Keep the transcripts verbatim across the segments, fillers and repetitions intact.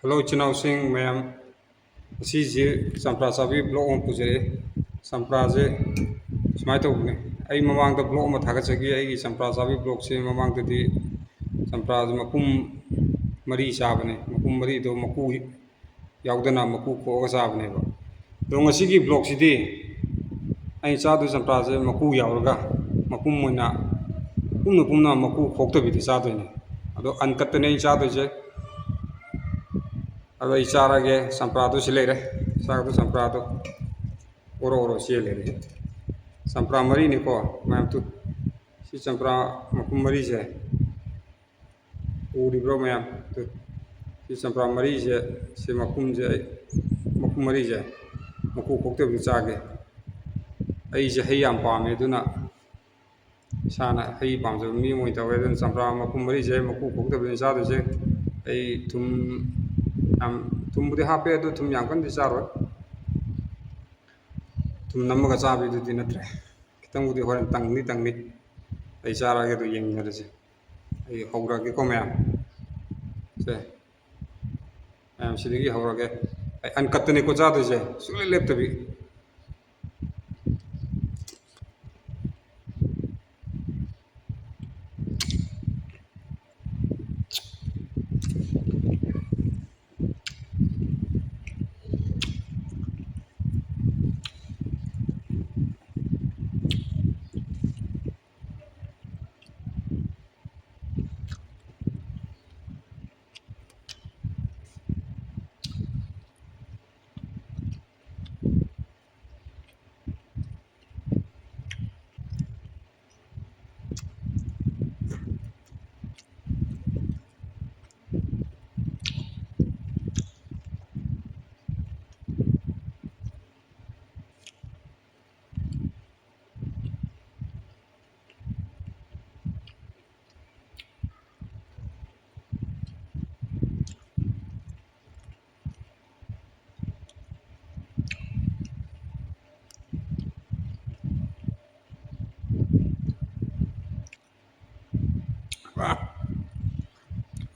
Hello ꯏꯆꯤꯟ ꯏꯅꯥꯎꯁꯤꯡ ꯃꯌꯥꯝ, ꯉꯁꯤꯁꯦ ꯆꯝꯄ꯭ꯔꯥ ꯆꯥꯕꯤ ꯕ꯭ꯂꯣꯛ ꯑꯃ ꯄꯨꯖꯔꯛꯑꯦ꯫ ꯆꯝꯄ꯭ꯔꯥꯁꯦ ꯁꯨꯃꯥꯏꯅ ꯇꯧꯕꯅꯦ, ꯑꯩ ꯃꯃꯥꯡꯗ ꯕ꯭ꯂꯣꯛ ꯑꯃ ꯊꯥꯒꯠꯆꯈꯤ꯫ ꯑꯩꯒꯤ ꯆꯝꯄ꯭ꯔꯥ ꯆꯥꯕꯤ ꯕ꯭ꯂꯣꯛꯁꯦ ꯃꯃꯥꯡꯗꯗꯤ ꯆꯝꯄ꯭ꯔꯥꯁꯦ ꯃꯄꯨꯝ ꯃꯔꯤ ꯆꯥꯕꯅꯦ꯫ ꯃꯄꯨꯝ ꯃꯔꯤꯗꯣ ꯃꯀꯨ ꯌꯥꯎꯗꯅ ꯃꯀꯨ ꯈꯣꯛꯑꯒ ꯆꯥꯕꯅꯦꯕ꯫ ꯑꯗꯣ ꯉꯁꯤꯒꯤ ꯕ꯭ꯂꯣꯛꯁꯤꯗꯤ ꯑꯩꯅ ꯆꯥꯗꯣꯏ ꯆꯝꯄ꯭ꯔꯥꯁꯦ ꯃꯀꯨ ꯌꯥꯎꯔꯒ ꯃꯄꯨꯝ ꯑꯣꯏꯅ ꯄꯨꯝꯅ ꯄꯨꯝꯅ ꯃꯀꯨ ꯈꯣꯛꯇꯕꯤꯗ ꯆꯥꯗꯣꯏꯅꯦ꯫ ꯑꯗꯣ ꯑꯟꯀꯠꯇꯅꯦ ꯑꯩꯅ ꯆꯥꯗꯣꯏꯁꯦ꯫ ꯑꯗꯣ ꯑꯩ ꯆꯥꯔꯒꯦ꯫ ꯆꯝꯄ꯭ꯔꯥꯗꯣ ꯁꯤ ꯂꯩꯔꯦ, ꯆꯥꯗꯣꯏ ꯆꯝꯄ꯭ꯔꯥꯗꯣ ꯑꯣꯔꯣ ꯑꯣꯔꯣ ꯆꯦꯜꯂꯦꯅꯦ꯫ ꯆꯝꯄ꯭ꯔꯥ ꯃꯔꯤꯅꯤꯀꯣ ꯃꯌꯥꯝ, ꯇꯨ꯫ ꯁꯤ ꯆꯝꯄ꯭ꯔꯥ ꯃꯄꯨꯝ ꯃꯔꯤꯁꯦ ꯎꯔꯤꯕ꯭ꯔꯣ ꯃꯌꯥꯝ? ꯇꯨ, ꯁꯤ ꯆꯝꯄ꯭ꯔꯥ ꯃꯔꯤꯁꯦ, ꯁꯤ ꯃꯄꯨꯝꯁꯦ ꯑꯩ, ꯃꯄꯨꯝ ꯃꯔꯤꯁꯦ ꯃꯀꯨ ꯈꯣꯛꯇꯕꯤꯗ ꯆꯥꯒꯦ꯫ ꯑꯩꯁꯦ ꯍꯩ ꯌꯥꯝ ꯄꯥꯝꯃꯦ, ꯑꯗꯨꯅ ꯏꯁꯥꯅ ꯍꯩ ꯄꯥꯝꯖꯕ ꯃꯤ ꯑꯃ ꯑꯣꯏꯅ ꯇꯧꯔꯦ꯫ ꯑꯗꯨꯅ ꯆꯝꯄ꯭ꯔꯥ ꯃꯄꯨꯝ ꯃꯔꯤꯁꯦ ꯃꯀꯨ ꯈꯣꯛꯇꯕꯤꯗ ꯆꯥꯗꯣꯏꯁꯦ꯫ ꯑꯩ ꯊꯨꯝ ꯌꯥꯝ, ꯊꯨꯝꯕꯨꯗꯤ ꯍꯥꯞꯄꯦ, ꯑꯗꯨ ꯊꯨꯝ ꯌꯥꯝ ꯀꯟꯅꯗꯤ ꯆꯥꯔꯣꯏ꯫ ꯊꯨꯝ ꯅꯝꯃꯒ ꯆꯥꯕꯤꯗꯨꯗꯤ ꯅꯠꯇ꯭ꯔꯦ꯫ ꯈꯤꯇꯪꯕꯨꯗꯤ ꯍꯣꯔꯦꯟ ꯇꯪꯅꯤ, ꯇꯪꯅꯤ꯫ ꯑꯩ ꯆꯥꯔꯒꯦ, ꯑꯗꯨ ꯌꯦꯡꯃꯤꯟꯅꯔꯁꯦ꯫ ꯑꯩ ꯍꯧꯔꯒꯦꯀꯣ ꯃꯌꯥꯝ꯫ ꯁꯦ, ꯃꯌꯥꯝ ꯁꯤꯗꯒꯤ ꯍꯧꯔꯒꯦ꯫ ꯑꯩ ꯑꯟꯀꯠꯇꯅꯤꯀꯣ ꯆꯥꯗꯣꯏꯁꯦ, ꯁꯨꯡꯂꯦꯞ ꯂꯦꯞꯇꯕꯤ꯫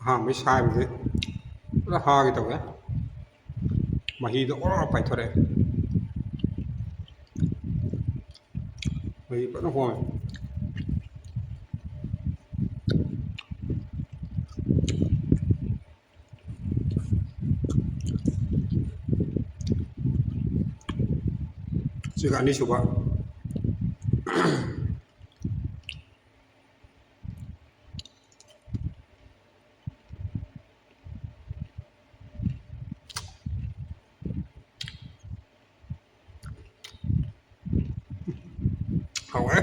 ꯑꯍꯥꯟꯕꯩ ꯁꯥꯏꯕꯁꯦ ꯄꯨꯔꯥ ꯍꯥꯒꯦ ꯇꯧꯋꯦ꯫ ꯃꯍꯤꯗꯣ ꯑꯣꯔꯣ ꯄꯥꯏꯊꯣꯔꯛꯑꯦ꯫ ꯃꯍꯤ ꯐꯖꯅ ꯍꯣꯝꯃꯦ꯫ ꯁꯤꯒ ꯑꯅꯤꯁꯨꯕ꯫ ꯍꯥꯎꯋꯦ꯫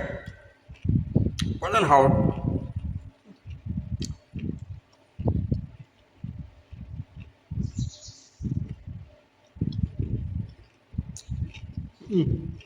ꯐꯖꯅ ꯍꯥꯎꯋꯦ꯫ ꯎꯝ꯫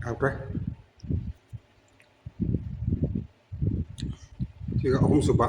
ꯍꯥꯎꯈ꯭ꯔꯦ꯫ ꯁꯤꯒ ꯑꯍꯨꯝꯁꯨꯕ꯫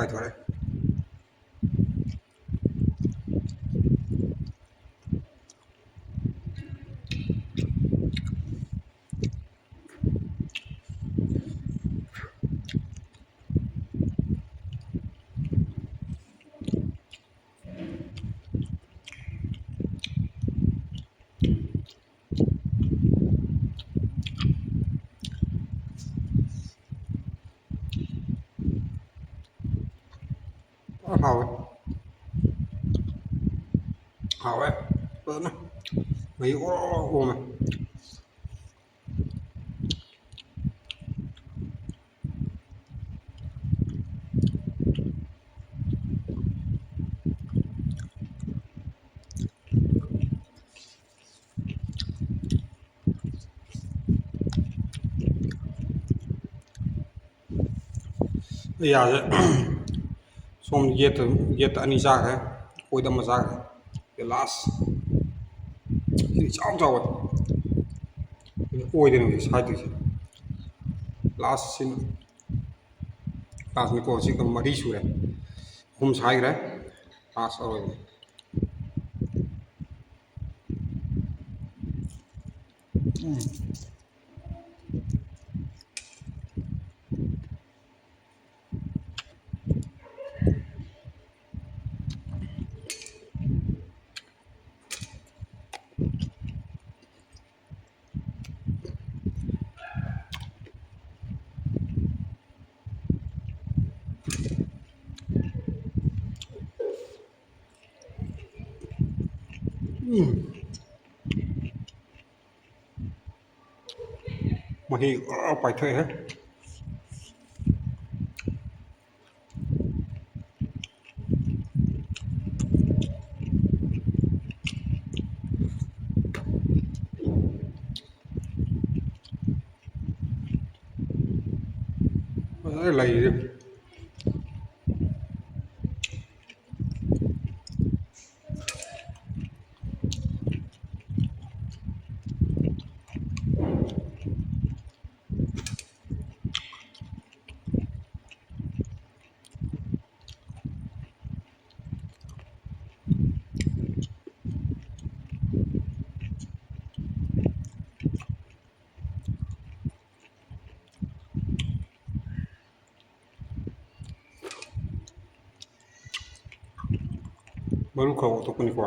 ꯀꯥꯏꯊꯣꯔꯛꯑꯦ꯫ ꯐꯖꯅ ꯍꯥꯎꯋꯦ꯫ ꯍꯥꯎꯋꯦ꯫ ꯐꯖꯅ ꯃꯍꯤ ꯑꯣꯔꯣ ꯑꯣꯔꯣ ꯑꯣꯝꯃꯦ꯫ ꯑꯩ ꯌꯥꯁꯦ ꯁꯣꯝ ꯌꯦꯠꯇ, ꯌꯦꯠꯇ ꯑꯅꯤ ꯆꯥꯈ꯭ꯔꯦ, ꯑꯣꯏꯗ ꯑꯃ ꯆꯥꯈ꯭ꯔꯦ꯫ ꯂꯥꯁ ꯁꯤꯗꯤ ꯏꯆꯥꯎ ꯆꯥꯎꯋꯦ꯫ ꯑꯣꯏꯗꯅ ꯍꯧꯖꯤꯛ ꯁꯥꯏꯗꯣꯏꯁꯦ꯫ ꯂꯥꯁ ꯁꯤꯅ ꯂꯥꯁꯅꯤꯀꯣ꯫ ꯁꯤꯒ ꯃꯔꯤ ꯁꯨꯔꯦ꯫ ꯑꯍꯨꯝ ꯁꯥꯏꯈ꯭ꯔꯦ꯫ ꯂꯥꯁ ꯑꯔꯣꯏꯕꯅꯤ꯫ ꯎꯝ꯫ ꯎꯝ꯫ ꯃꯍꯤ ꯑꯥ ꯄꯥꯏꯊꯣꯛꯑꯦ꯫ ꯐꯖꯅ ꯂꯩꯔꯦ꯫ ꯃꯔꯨ ꯈꯔ ꯂꯧꯊꯣꯛꯄꯅꯤꯀꯣ꯫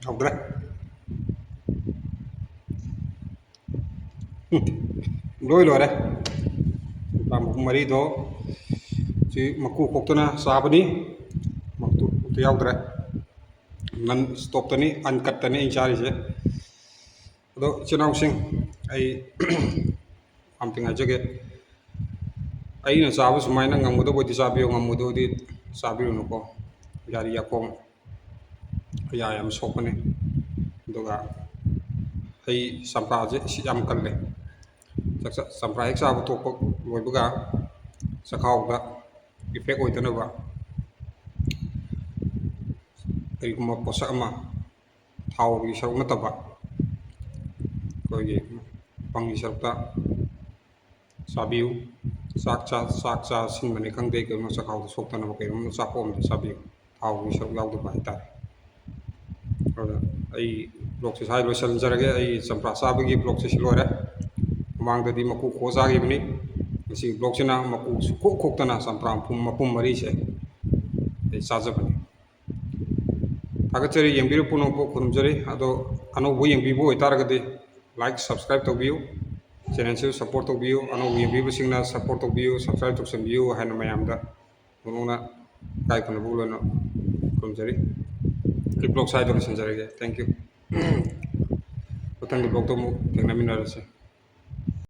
ꯍꯧꯗ꯭ꯔꯦ꯫ ꯎꯝ, ꯂꯣꯏ ꯂꯣꯏꯔꯦ꯫ ꯂꯨꯄꯥ ꯃꯍꯨꯝ ꯃꯔꯤꯗꯣ ꯁꯤ ꯃꯀꯨ ꯈꯣꯛꯇꯅ ꯆꯥꯕꯅꯤ꯫ ꯃꯀꯨ ꯑꯝꯇ ꯌꯥꯎꯗ꯭ꯔꯦ꯫ ꯅꯟ ꯁ꯭ꯇꯣꯞꯇꯅꯤ, ꯑꯟꯀꯠꯇꯅꯤ ꯑꯩ ꯆꯥꯔꯤꯁꯦ꯫ ꯑꯗꯣ ꯏꯆꯤꯟ ꯏꯅꯥꯎꯁꯤꯡ, ꯑꯩ ꯑꯝꯇꯪ ꯍꯥꯏꯖꯒꯦ꯫ ꯑꯩꯅ ꯆꯥꯕ ꯁꯨꯃꯥꯏꯅ ꯉꯝꯒꯗꯧꯕ ꯑꯣꯏꯗꯤ ꯆꯥꯕꯤꯌꯨ, ꯉꯝꯃꯣꯏꯗꯧꯗꯤ ꯆꯥꯕꯤꯔꯨꯅꯨꯀꯣ꯫ ꯌꯥꯔꯤ ꯌꯥꯈꯣꯡ ꯌꯥ ꯌꯥꯝ ꯁꯣꯛꯄꯅꯤ꯫ ꯑꯗꯨꯒ ꯍꯩ ꯆꯝꯄ꯭ꯔꯥꯁꯦ ꯑꯦꯁꯤꯠ ꯌꯥꯝ ꯀꯜꯂꯦ꯫ ꯆꯥꯛꯆꯥ-, ꯆꯝꯄ꯭ꯔꯥ ꯍꯦꯛ ꯆꯥꯕ ꯇꯣꯛꯄ ꯂꯣꯏꯕꯒ ꯆꯈꯥꯎꯗ ꯏꯐꯦꯛ ꯑꯣꯏꯗꯅꯕ ꯀꯔꯤꯒꯨꯝꯕ ꯄꯣꯠꯁꯛ ꯑꯃ ꯊꯥꯎꯒꯤ ꯁꯔꯨꯛ ꯅꯠꯇꯕ ꯑꯩꯈꯣꯏꯒꯤ ꯃꯄꯪꯒꯤ ꯁꯔꯨꯛꯇ ꯆꯥꯕꯤꯌꯨ꯫ ꯆꯥꯛ ꯆꯥ-, ꯆꯥꯛ ꯆꯥꯁꯤꯟꯕꯅꯤ ꯈꯪꯗꯦ, ꯀꯩꯅꯣ ꯆꯈꯥꯎꯗ ꯁꯣꯛꯇꯅꯕ ꯀꯩꯅꯣꯝ ꯑꯆꯥꯄꯣꯠ ꯑꯃꯗ ꯆꯥꯕꯤꯌꯨ, ꯊꯥꯎꯒꯤ ꯁꯔꯨꯛ ꯌꯥꯎꯗꯕ ꯍꯥꯏꯇꯥꯔꯦ꯫ ꯑꯗꯨꯅ ꯑꯩ ꯕ꯭ꯂꯣꯛꯁꯦ ꯁ꯭ꯋꯥꯏ ꯂꯣꯏꯁꯤꯟꯖꯔꯒꯦ꯫ ꯑꯩ ꯆꯝꯄ꯭ꯔꯥ ꯆꯥꯕꯒꯤ ꯕ꯭ꯂꯣꯛꯁꯦ ꯁꯤ ꯂꯣꯏꯔꯦ꯫ ꯃꯃꯥꯡꯗꯗꯤ ꯃꯀꯨ ꯈꯣꯛꯑ ꯆꯥꯈꯤꯕꯅꯤ꯫ ꯉꯁꯤꯒꯤ ꯕ꯭ꯂꯣꯛꯁꯤꯅ ꯃꯀꯨ ꯁꯨꯡꯈꯣꯛ ꯈꯣꯛꯇꯅ ꯆꯝꯄ꯭ꯔꯥ ꯃꯄꯨꯝ, ꯃꯄꯨꯝ ꯃꯔꯤꯁꯦ ꯑꯩ ꯆꯥꯖꯕꯅꯤ꯫ ꯊꯥꯒꯠꯆꯔꯤ, ꯌꯦꯡꯕꯤꯔꯤꯕ ꯄꯨꯝꯅꯃꯛꯄꯨ ꯈꯨꯔꯨꯝꯖꯔꯤ꯫ ꯑꯗꯣ ꯑꯅꯧꯕ ꯌꯦꯡꯕꯤꯕ ꯑꯣꯏꯇꯥꯔꯒꯗꯤ like, subscribe ꯇꯧꯕꯤꯌꯨ, ꯆꯦꯅꯦꯜꯁꯤꯕꯨ support ꯇꯧꯕꯤꯌꯨ꯫ ꯑꯅꯧꯕ ꯌꯦꯡꯕꯤꯕꯁꯤꯡꯅ support ꯇꯧꯕꯤꯌꯨ, subscribe ꯇꯧꯁꯟꯕꯤꯌꯨ ꯍꯥꯏꯅ ꯃꯌꯥꯝꯗ ꯅꯣꯡꯅ ꯏꯀꯥꯏ ꯈꯨꯝꯅꯕ ꯂꯣꯏꯅ ꯈꯨꯔꯨꯝꯖꯔꯤ꯫ ꯑꯩ ꯕ꯭ꯂꯣꯛ ꯁ꯭ꯋꯥꯏꯗ ꯂꯣꯏꯁꯤꯟꯖꯔꯒꯦ꯫ Thank you꯫ ꯃꯊꯪꯒꯤ ꯕ꯭ꯂꯣꯛꯇ ꯑꯃꯨꯛ ꯊꯦꯡꯅꯃꯤꯟꯅꯔꯁꯤ꯫